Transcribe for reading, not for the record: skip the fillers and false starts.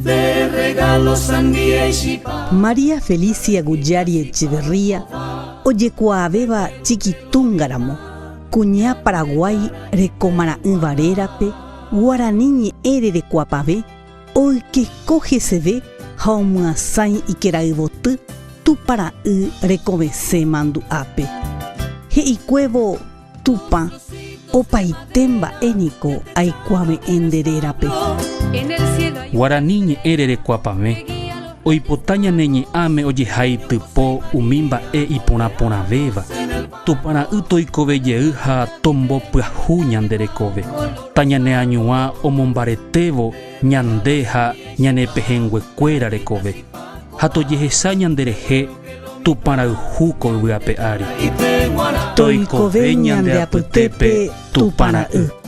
Te regalo sandía y chipa. María Felicia Guggiari Echeverría ojekuaavéva Chiquitunga-ramo, kuña Paraguái rekomara'ỹva rérape, guarani ñe'ẽ rerekuapavẽ, oykeko heseve ha omyasãi ikerayvoty Tupãra'y rekovesẽ mandu'ápe. He'ikuévo Tupã, opaite mba'e niko aikuave'ẽ nde rérape. Guarani ñe'ẽ rerekuapavẽ, oipota ñane ñe'ãme ojehaitypo umi mba'e iporã porãvéva, Tupã Ra'y toikove jey ha tombopyahu ñande rekove, tañaneañuã omombaretévo ñande ha ñane pehẽnguekuéra rekove, ha tojehecha ñanderehe Tupã rayhu ko yvy ape ári. Toikove ñande apytépe Tupã Ra'y.